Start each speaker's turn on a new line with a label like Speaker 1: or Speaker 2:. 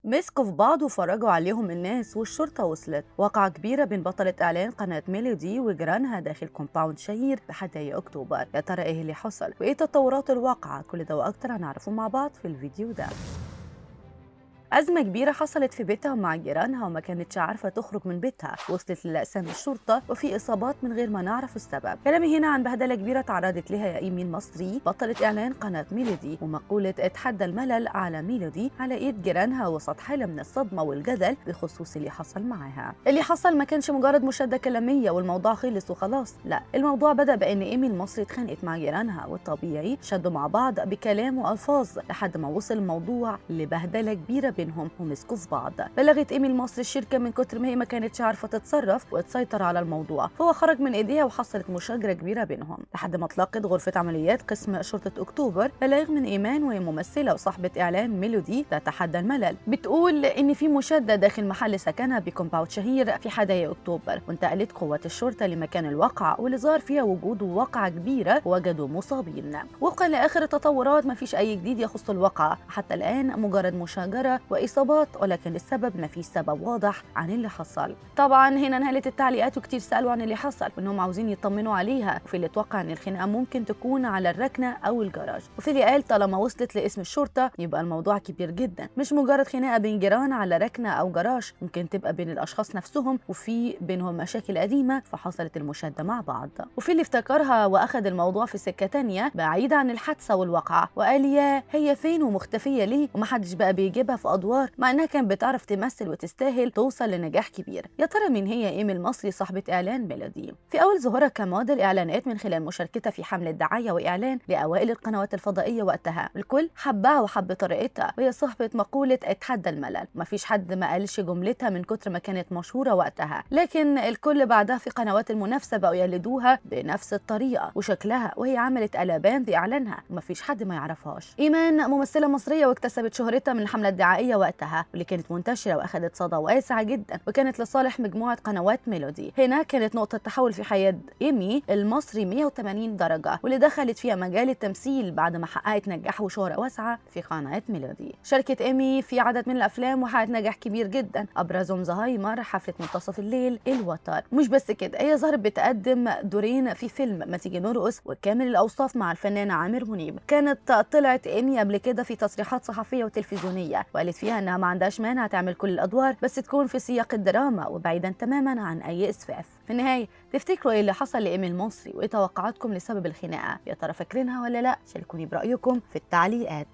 Speaker 1: مسكوا في بعض وفرجوا عليهم الناس والشرطة وصلت. وقعة كبيرة بين بطلة إعلان قناة ميلودي وجيرانها داخل كومباوند شهير بحدائق أكتوبر. يا ترى إيه اللي حصل وإيه تطورات الواقعة؟ كل ده وأكتر هنعرفه مع بعض في الفيديو ده. أزمة كبيرة حصلت في بيتها مع جيرانها وما كانتش عارفة تخرج من بيتها، وصلت لأقسام الشرطة وفي إصابات من غير ما نعرف السبب. كلامي هنا عن بهدلة كبيرة تعرضت لها يا إيمي المصري بطلة إعلان قناة ميلودي، ومقولة اتحدى الملل على ميلودي على إيد جيرانها وسط حالة من الصدمة والجدل بخصوص اللي حصل معاها. اللي حصل ما كانش مجرد مشادة كلامية والموضوع خلص وخلاص، لا، الموضوع بدأ بأن إيمي المصري اتخانقت مع جيرانها، والطبيعي شدوا مع بعض بكلام وألفاظ لحد ما وصل الموضوع لبهدلة كبيرة بينهم ومسكوا في بعض. بلغت إيمي المصري الشركة من كتر ما هي ما كانتش عارفة تتصرف وتسيطر على الموضوع، فهو خرج من ايديها وحصلت مشاجرة كبيرة بينهم لحد ما اطلقت غرفة عمليات قسم شرطة أكتوبر بلاغ من إيمان، وهي ممثلة وصاحبة إعلان ميلودي تتحدى الملل، بتقول إن في مشادة داخل محل سكنها بكومباوند شهير في حدائق أكتوبر، وانتقلت قوات الشرطة لمكان الواقعة واللي ظهر فيها وجود واقعة كبيرة ووجدوا مصابين. وفقا لآخر التطورات ما فيش أي جديد يخص الواقعة حتى الآن، مجرد مشاجرة وإصابات، ولكن السبب ما فيش سبب واضح عن اللي حصل. طبعا هنا انهالت التعليقات وكتير سألوا عن اللي حصل وانهم عاوزين يطمنوا عليها، وفي اللي اتوقع ان الخناقة ممكن تكون على الركنة او الجراج، وفي اللي قال طالما وصلت لاسم الشرطة يبقى الموضوع كبير جدا، مش مجرد خناقة بين جيران على ركنة او جراج، ممكن تبقى بين الاشخاص نفسهم وفي بينهم مشاكل قديمة فحصلت المشادة مع بعض. وفي اللي افتكرها واخد الموضوع في سكة تانية بعيد عن الحادثة والواقعة وقال يا هي فين ومختفية ليه ومحدش بقى بيجيبها في ادوار، مع انها كانت بتعرف تمثل وتستاهل توصل لنجاح كبير. يا ترى مين هي إيمي المصري صاحبة اعلان ميلودي؟ في اول ظهورها كموديل اعلانات من خلال مشاركتها في حملة دعاية واعلان لاوائل القنوات الفضائية وقتها، الكل حبها وحب طريقتها، وهي صاحبة مقولة اتحدى الملل، مفيش حد ما قالش جملتها من كتر ما كانت مشهورة وقتها، لكن الكل بعدها في قنوات المنافسة بقوا يقلدوها بنفس الطريقة وشكلها، وهي عملت قلبان باعلانها ومفيش حد ما يعرفهاش. ايمان ممثلة مصرية واكتسبت شهرتها من الحملة الدعائية وقتها واللي كانت منتشرة واخدت صدى واسعة جدا، وكانت لصالح مجموعة قنوات ميلودي. هنا كانت نقطة تحول في حياة إيمي المصري 180 درجة، واللي دخلت فيها مجال التمثيل بعد ما حققت نجاح وشهرة واسعة في قناة ميلودي. شاركت إيمي في عدد من الأفلام وحققت نجاح كبير جدا، أبرزهم زهايمر، حفلة منتصف الليل، الوتر. مش بس كده، هي ظهرت بتقدم دورين في فيلم ما تيجي نرقص وكامل الأوصاف مع الفنان عامر منيب. كانت طلعت إيمي قبل كده في تصريحات صحفية وتلفزيونية وقالت فيها انها ما عندهاش مانع تعمل كل الادوار بس تكون في سياق الدراما وبعيدا تماما عن اي اسفاف. في النهاية تفتكروا ايه اللي حصل لايمي المصري وايه توقعاتكم لسبب الخناقة؟ يا ترى فاكرينها ولا لا؟ شاركوني برايكم في التعليقات.